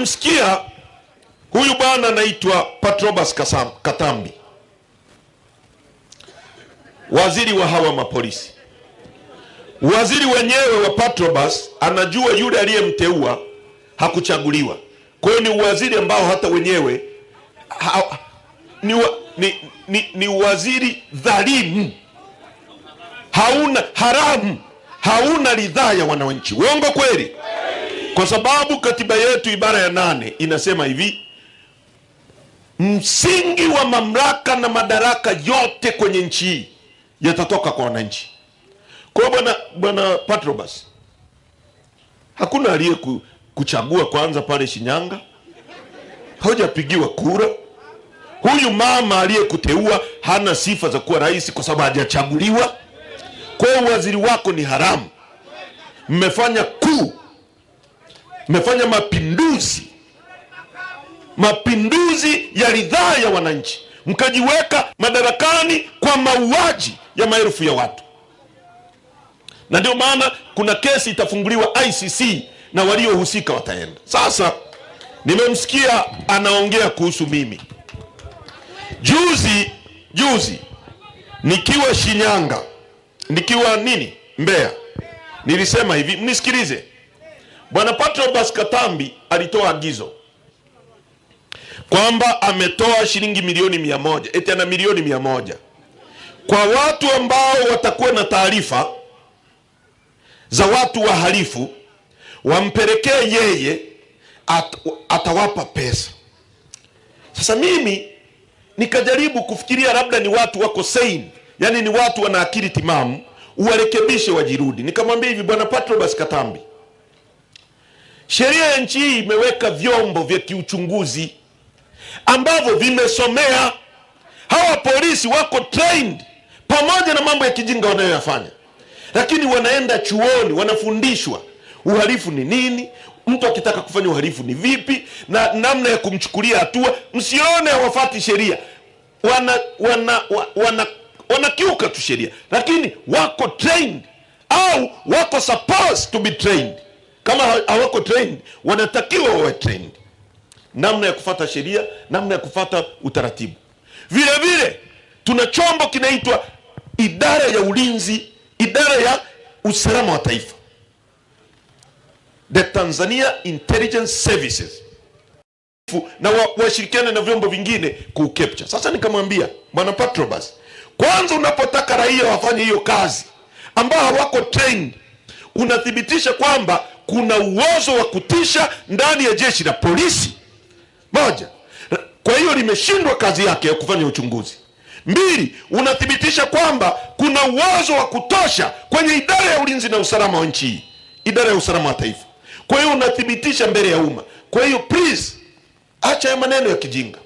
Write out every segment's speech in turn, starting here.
Nimemsikia huyu bwana anaitwa Patrobas Katambi, waziri wa hawa mapolisi. Waziri wenyewe wa Patrobas anajua yule aliyemteua hakuchaguliwa. Kwa hiyo ni waziri ambao hata wenyewe ni waziri dhalimu, hauna haramu, hauna ridhaa ya wananchi. Uongo kweli? Kwa sababu katiba yetu ibara ya 8 inasema hivi: msingi wa mamlaka na madaraka yote kwenye nchi hii yatatoka kwa wananchi. Kwa hiyo bwana Patrobas, hakuna aliye kuchagua kwanza pale Shinyanga, haujapigiwa kura. Huyu mama aliyekuteua hana sifa za kuwa rais kwa sababu hajachaguliwa. Kwa hiyo waziri wako ni haramu. Mmefanya kuu, mmefanya mapinduzi, mapinduzi ya ridhaa ya wananchi, mkajiweka madarakani kwa mauaji ya maelfu ya watu. Na ndio maana kuna kesi itafunguliwa ICC na waliohusika wataenda. Sasa nimemsikia anaongea kuhusu mimi. Juzi nikiwa Shinyanga, nikiwa Mbeya, nilisema hivi, mnisikilize. Bwana Patrobas Katambi alitoa agizo kwamba ametoa shilingi milioni 100, eti ana milioni 100 kwa watu ambao watakuwa na taarifa za watu wahalifu, wampelekee yeye, atawapa pesa. Sasa mimi nikajaribu kufikiria labda ni watu wako sane, yani ni watu wana akili timamu, uwarekebishe wajirudi. Nikamwambia hivi, Bwana Patrobas Katambi, sheria ya nchi hii imeweka vyombo vya kiuchunguzi ambavyo vimesomea. Hawa polisi wako trained, pamoja na mambo ya kijinga wanayoyafanya, lakini wanaenda chuoni, wanafundishwa uhalifu ni nini, mtu akitaka kufanya uhalifu ni vipi, na namna ya kumchukulia hatua. Msione hawafuati sheria, wanakiuka tu sheria, lakini wako trained au wako supposed to be trained. Kama hawako trained, wanatakiwa wawe trained namna ya kufuata sheria, namna ya kufuata utaratibu. Vile vile tuna chombo kinaitwa idara ya ulinzi, idara ya usalama wa taifa, the Tanzania Intelligence Services, na washirikiane na vyombo vingine kucapture. Sasa nikamwambia Bwana Patrobas, kwanza unapotaka raia wafanye hiyo kazi ambao hawako trained, unathibitisha kwamba kuna uozo wa kutisha ndani ya jeshi la polisi. Moja, kwa hiyo limeshindwa kazi yake ya kufanya uchunguzi. Mbili, unathibitisha kwamba kuna uozo wa kutosha kwenye idara ya ulinzi na usalama wa nchi hii, idara ya usalama wa taifa. Kwa hiyo unathibitisha mbele ya umma. Kwa hiyo please, acha ya maneno ya kijinga.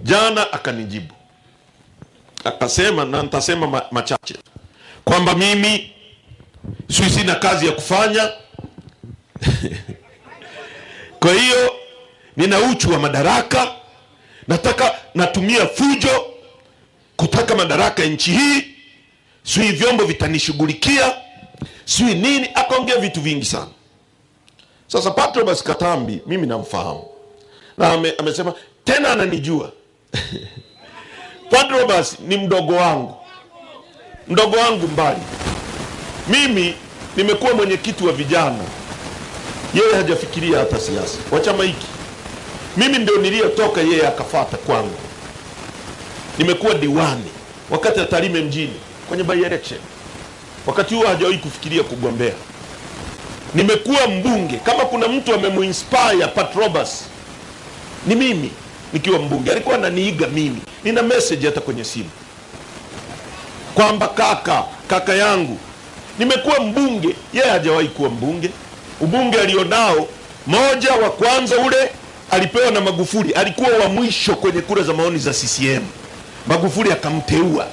Jana akanijibu akasema, na nitasema machache, kwamba mimi sina kazi ya kufanya kwa hiyo nina uchu wa madaraka, nataka natumia fujo kutaka madaraka nchi hii, sio vyombo vitanishughulikia, sio nini. Akaongea vitu vingi sana. Sasa Patrobas Katambi mimi namfahamu, na amesema tena ananijua. Patrobas ni mdogo wangu, mdogo wangu mbali. Mimi nimekuwa mwenyekiti wa vijana, yeye hajafikiria hata siasa wa chama hiki. Mimi ndio niliyotoka, yeye akafuata kwangu. Nimekuwa diwani wakati Tarime mjini kwenye by election, wakati huo hajawahi kufikiria kugombea. Nimekuwa mbunge. Kama kuna mtu amemuinspire Patrobas ni mimi. Nikiwa mbunge alikuwa ananiiga mimi. Nina message hata kwenye simu kwamba kaka yangu, nimekuwa mbunge, yeye hajawahi kuwa mbunge. Ubunge alionao, moja wa kwanza ule alipewa na Magufuli, alikuwa wa mwisho kwenye kura za maoni za CCM. Magufuli akamteua,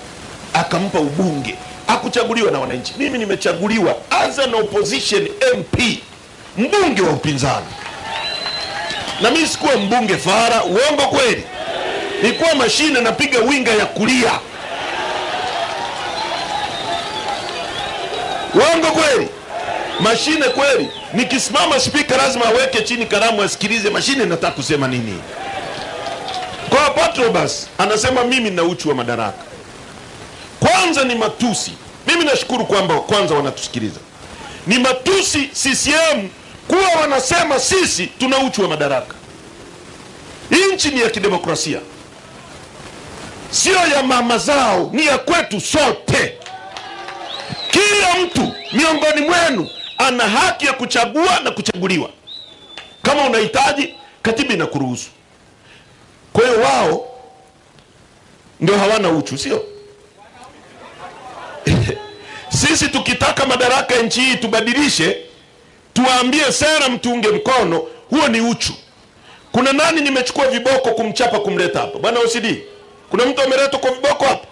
akampa ubunge, hakuchaguliwa na wananchi. Mimi nimechaguliwa as an opposition MP, mbunge wa upinzani. Na mimi sikuwa mbunge fara, uongo kweli? Nilikuwa mashine napiga winga ya kulia. Uongo kweli? Mashine kweli. Nikisimama spika lazima aweke chini kalamu asikilize mashine nataka kusema nini. Kwa Patrobas anasema mimi na uchu wa madaraka. Kwanza ni matusi. Mimi nashukuru kwamba kwanza wanatusikiliza. Ni matusi CCM kuwa wanasema sisi tuna uchu wa madaraka. Nchi ni ya kidemokrasia, sio ya mama zao, ni ya kwetu sote. Kila mtu miongoni mwenu ana haki ya kuchagua na kuchaguliwa. Kama unahitaji, katiba inakuruhusu. Kwa hiyo wao ndio hawana uchu, sio? Sisi tukitaka madaraka nchi hii tubadilishe, tuambie sera mtuunge mkono, huo ni uchu. Kuna nani nimechukua viboko kumchapa kumleta hapa? Bwana OCD, kuna mtu ameletwa kwa viboko hapa?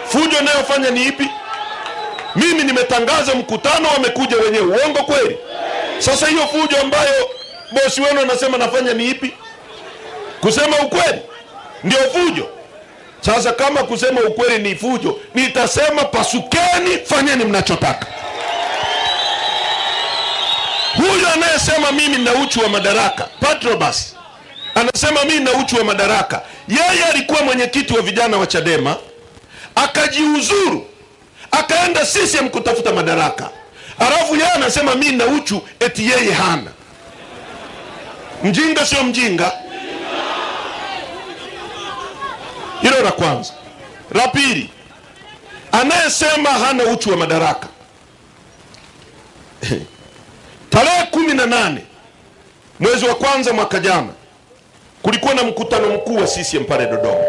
Fujo nayofanya ni ipi? Mimi nimetangaza mkutano, wamekuja wenyewe. Uongo kweli? Sasa hiyo fujo ambayo bosi wenu anasema nafanya ni ipi? Kusema ukweli ndio fujo. Sasa kama kusema ukweli ni fujo, nitasema pasukeni, fanyeni mnachotaka. Huyo anayesema mimi nina uchu wa madaraka, Patrobas anasema mimi nina uchu wa madaraka. Yeye alikuwa mwenyekiti wa vijana wa Chadema, akajiuzuru, akaenda CCM kutafuta madaraka. Alafu yeye anasema mimi nina uchu, eti yeye hana. Mjinga sio mjinga? Hilo la kwanza. La pili, anayesema hana uchu wa madaraka, tarehe 18 mwezi wa kwanza mwaka jana kulikuwa na mkutano mkuu wa CCM pale Dodoma.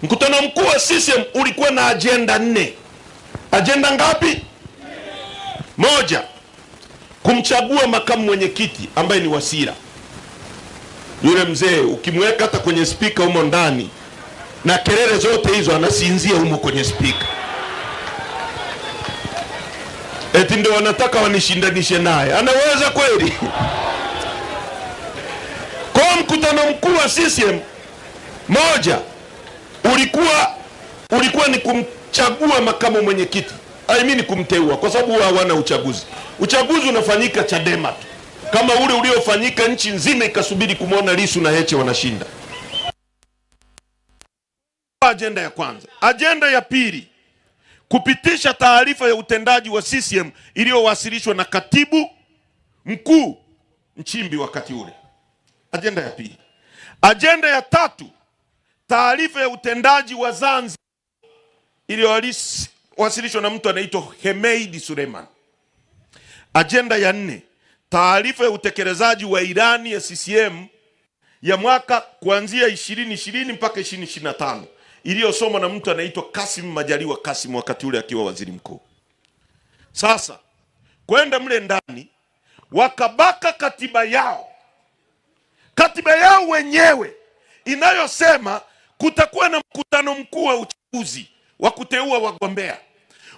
Mkutano mkuu wa CCM ulikuwa na ajenda 4. Ajenda ngapi? Moja, kumchagua makamu mwenyekiti ambaye ni Wasira. Yule mzee ukimweka hata kwenye spika humo ndani na kelele zote hizo anasinzia humo kwenye spika. Eti ndio wanataka wanishindanishe naye. Anaweza kweli? Kwa mkutano mkuu wa CCM, moja, ulikuwa ni kumchagua makamu mwenyekiti. I mean kumteua, kwa sababu hawana uchaguzi. Uchaguzi unafanyika Chadema tu, kama ule uliofanyika nchi nzima ikasubiri kumwona Lissu na Heche wanashinda. Ajenda ya kwanza. Ajenda ya pili, kupitisha taarifa ya utendaji wa CCM iliyowasilishwa na katibu mkuu Nchimbi wakati ule. Ajenda ya pili. Ajenda ya tatu, taarifa ya utendaji wa Zanzibar iliyowasilishwa na mtu anaitwa Hemeidi Suleiman. Ajenda ya nne, taarifa ya utekelezaji wa ilani ya CCM ya mwaka kuanzia 2020 mpaka 2025 iliyosomwa na mtu anaitwa Kassim Majaliwa Kassim wakati ule akiwa waziri mkuu. Sasa kwenda mle ndani wakabaka katiba yao. Katiba yao wenyewe inayosema kutakuwa na mkutano mkuu wa uchaguzi wa kuteua wagombea.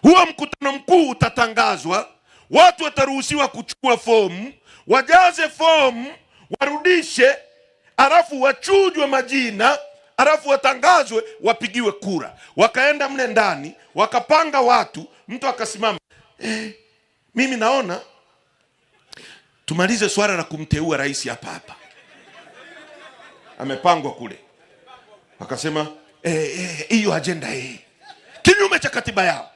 Huo mkutano mkuu utatangazwa, watu wataruhusiwa kuchukua fomu, wajaze fomu, warudishe, alafu wachujwe majina, alafu watangazwe, wapigiwe kura. Wakaenda mle ndani, wakapanga watu, mtu akasimama. Mimi naona tumalize swala la kumteua rais hapa hapa. Amepangwa kule. Akasema hiyo agenda hii. Kinyume cha katiba yao,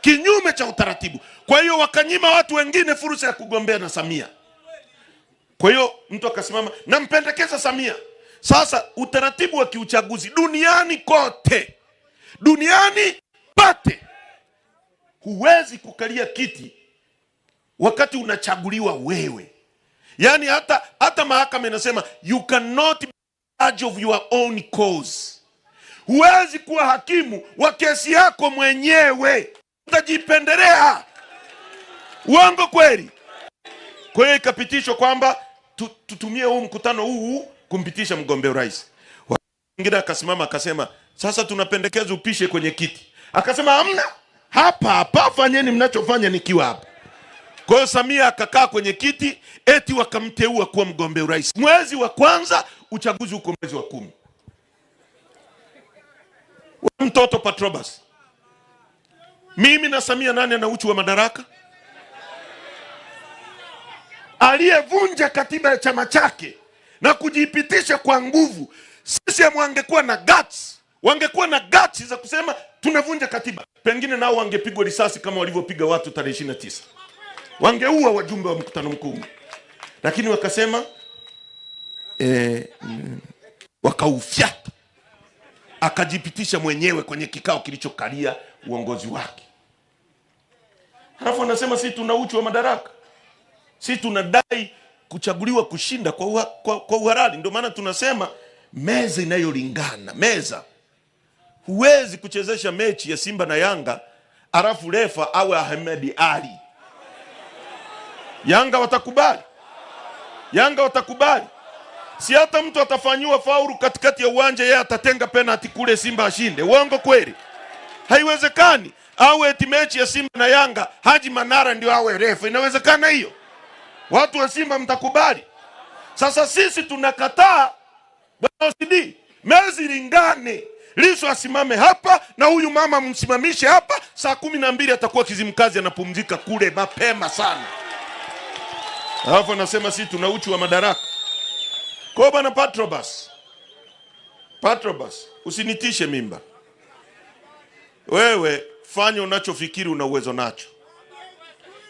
kinyume cha utaratibu. Kwa hiyo wakanyima watu wengine fursa ya kugombea na Samia. Kwa hiyo mtu akasimama, nampendekeza Samia. Sasa utaratibu wa kiuchaguzi duniani kote, duniani pate, huwezi kukalia kiti wakati unachaguliwa wewe. Yaani hata mahakama inasema you cannot be judge of your own cause. Huwezi kuwa hakimu wa kesi yako mwenyewe, utajipendelea. Uongo kweli? Kwa hiyo ikapitishwa kwamba tutumie huu mkutano huu kumpitisha mgombea urais. Mwingine akasimama akasema sasa tunapendekeza upishe kwenye kiti. Akasema hamna, hapa hapa fanyeni mnachofanya nikiwa hapa. Kwa hiyo Samia akakaa kwenye kiti, eti wakamteua kuwa mgombea urais. Mwezi wa kwanza, uchaguzi uko mwezi wa 10. Mtoto Patrobas, mimi na Samia nani ana uchu wa madaraka? Aliyevunja katiba ya chama chake na kujipitisha kwa nguvu. CCM wangekuwa na guts, wangekuwa na guts za kusema tunavunja katiba, pengine nao wangepigwa risasi kama walivyopiga watu tarehe 29. Wangeua wajumbe wa mkutano mkuu. Lakini wakasema wakaufyata. Akajipitisha mwenyewe kwenye kikao kilichokalia uongozi wake. Halafu anasema sisi tuna uchu wa madaraka. Sisi tunadai kuchaguliwa kushinda kwa uhalali. Ndio maana tunasema meza inayolingana, meza. Huwezi kuchezesha mechi ya Simba na Yanga alafu refa awe Ahmed Ali. Yanga watakubali? Yanga watakubali? Si hata mtu atafanyiwa faulu katikati ya uwanja, yeye atatenga penalty kule Simba ashinde. Uongo kweli? Haiwezekani. Awe eti mechi ya Simba na Yanga Haji Manara ndio awe refa. Inawezekana hiyo? Watu wa Simba mtakubali? Sasa sisi tunakataa. Bwana OCD, mezi lingane. Lissu asimame hapa na huyu mama msimamishe hapa. Saa 12 atakuwa Kizimkazi anapumzika kule mapema sana. Alafu anasema sisi tuna uchu wa madaraka. Kwa bwana Patrobas, Patrobas, usinitishe mimba. Wewe fanya unachofikiri una uwezo nacho.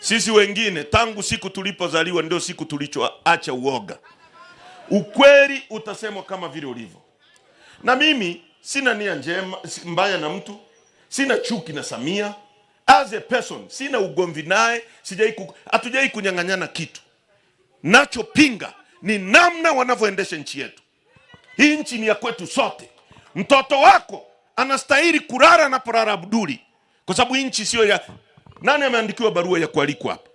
Sisi wengine tangu siku tulipozaliwa ndio siku tulichoacha uoga. Ukweli utasemwa kama vile ulivyo. Na mimi sina nia njema mbaya na mtu, sina chuki na Samia as a person, sina ugomvi naye, hatujai kunyang'anyana kitu. Nachopinga ni namna wanavyoendesha nchi yetu. Hii nchi ni ya kwetu sote. Mtoto wako anastahili kulala anaporara Abduli, kwa sababu nchi sio ya nani. Ameandikiwa barua ya kualikwa hapa?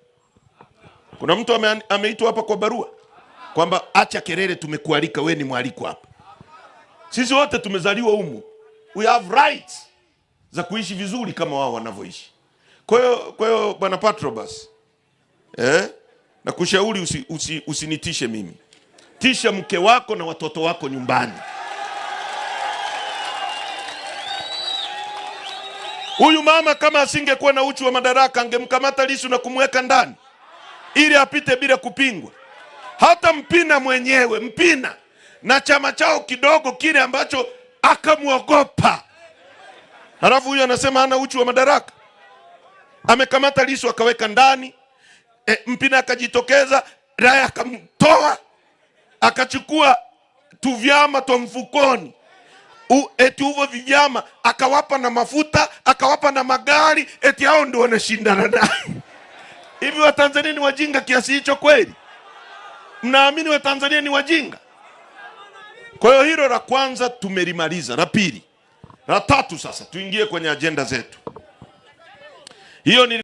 Kuna mtu ameitwa hapa kwa barua kwamba acha kelele, tumekualika, wewe ni mwaliko hapa? Sisi wote tumezaliwa humu, we have rights za kuishi vizuri kama wao wanavyoishi. Kwa hiyo bwana Patrobas, na kushauri usinitishe mimi. Tisha mke wako na watoto wako nyumbani. Huyu mama kama asingekuwa na uchu wa madaraka angemkamata Lissu na kumweka ndani ili apite bila kupingwa. Hata Mpina mwenyewe, Mpina na chama chao kidogo kile ambacho akamuogopa. Halafu huyu anasema hana uchu wa madaraka. Amekamata Lissu akaweka ndani. Mpina akajitokeza, Raya akamtoa, akachukua tu vyama twa mfukoni. Eti huvo vyama akawapa na mafuta, akawapa na magari, eti hao ndio wanashindana naye. Hivi Watanzania ni wajinga kiasi hicho kweli? Mnaamini Watanzania ni wajinga? Kwa hiyo hilo la kwanza tumelimaliza. La pili, la tatu sasa tuingie kwenye agenda zetu. Hiyo ni